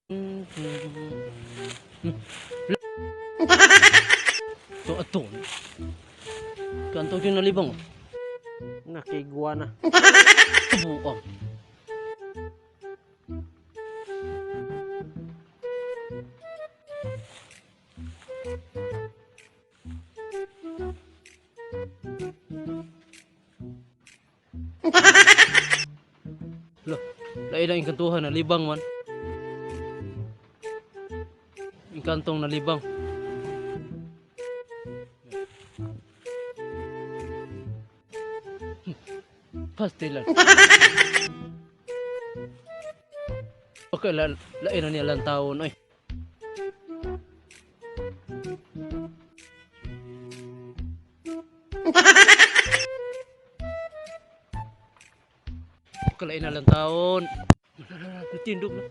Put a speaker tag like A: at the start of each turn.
A: To ato. Kanto yung nalibang.
B: Nakigwa na.
A: Buang. Lah, lain ang engkantuhan na libang man. Engkantong nalibang. Pastilan. Okay, lain na niya lang taon, oy. Kalain na lang taon. Natindog na.